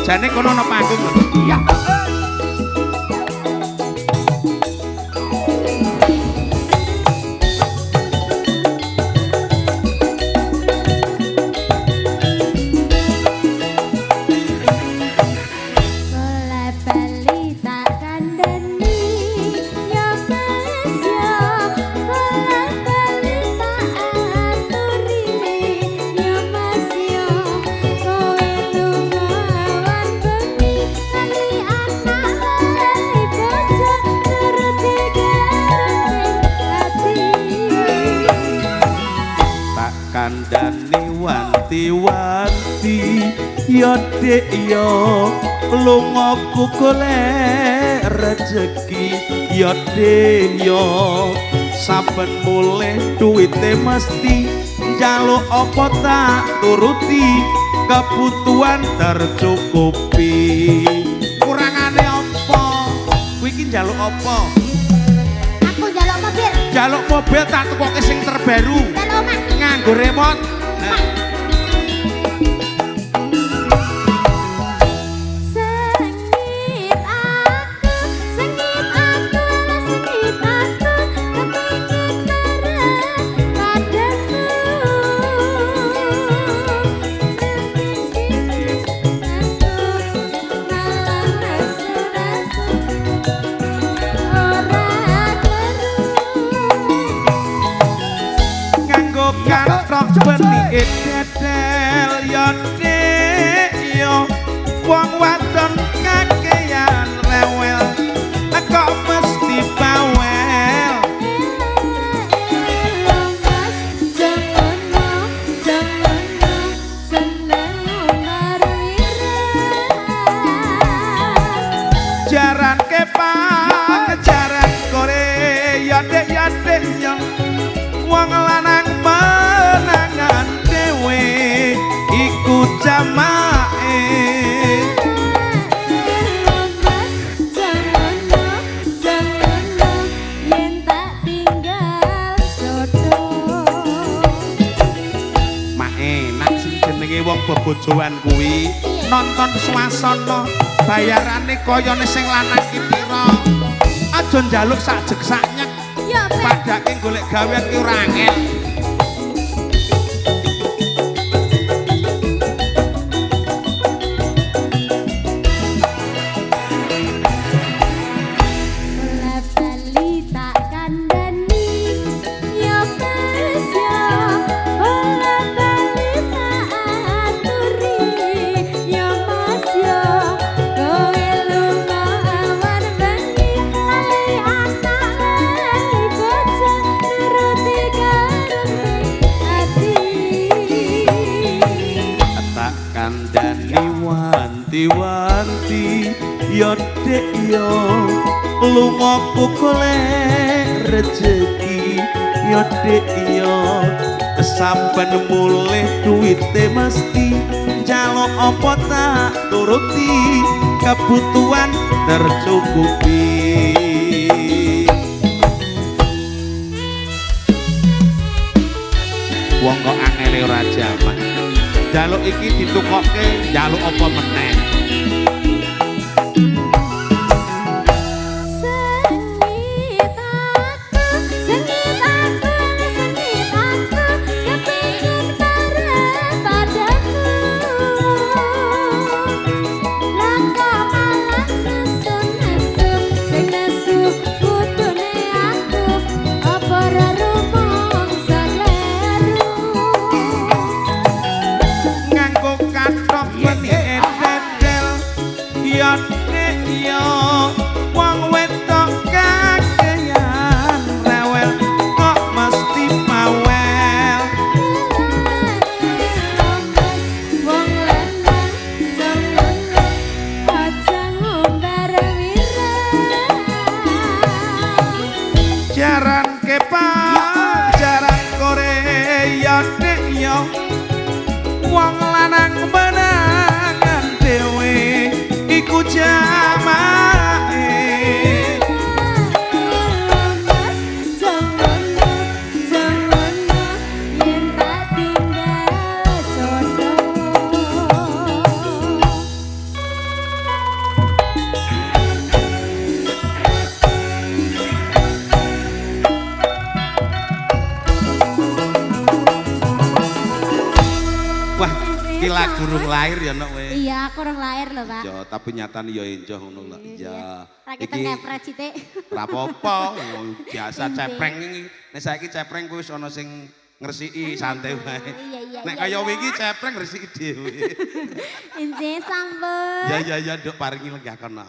Jane kono ana panggung lho. Iya. Kandhane wanti-wanti ya Dik ya lungaku golek rejeki ya Dik ya saben mulih duwite mesti njaluk apa tak turuti kebutuhan tercukupi. Kurangane apa? Kuwi iki njaluk apa? Aku njaluk mobil. Njaluk mobil tak tukoke sing terbaru. Njaluk omah. Nganggo remote. Sengit aku, sengit aku, sengit aku, kepingin bareng padamu. Aku malah nesu-nesu ora kleru. Nganggo kathok benike dedel ya Dik ya wong wadon kakeyan rewel kok mesti bawel. Jaran kepak jaran kore ya Dik ya Dik ya wong lanang menangan dhewe iku jamake. Mak enak sing jenenge wong bebojoan kuwi nonton swasana bayarane kayane sing lanang ki pira. Aja njaluk sak jek sak nyek. Padake golek gawean ki ora angel. Kandhane wanti-wanti ya Dik ya lungaku golek rejeki ya Dik ya saben mulih duwite mesti njaluk apa tak turuti kebutuhan tercukupi. Wong kok angele ora jaman. Jaluk iki ditukokke njaluk apa meneh. Sengit aku, sengit aku, sengit aku, kepingin bareng padamu. Lah kok malah nesu-nesu, sing nesu kudune aku, apa ora rumangsa kleru. Nganggo kathok benike dedel ya Dik ya wong wedok kakeyan rewel kok mesti bawel. Wong lanang aja ngumbar wirang. Jaran kepak jaran kore ya Dik ya wong lanang menangan dhewe iku jamake. Mas jangan yen tak tinggal jodoh. Iki lagu sampun. Rung lahir ya, Nok, kowe. Iya, aku rung lahir lho, Pak. Iya, tapi nyatane ya enjoh ngono lho. Iya. Ra ketok kepret sithik. Rapopo, biasa Injih. Cepreng iki. Nek saiki cepreng kuwi wis ana sing ngresiki, santai wae. Iya, Nek iya, kaya iya. wingi cepreng ngresiki dhewe. Injih, sampun. Ya ya ya, Nduk, paringi lenggah kono.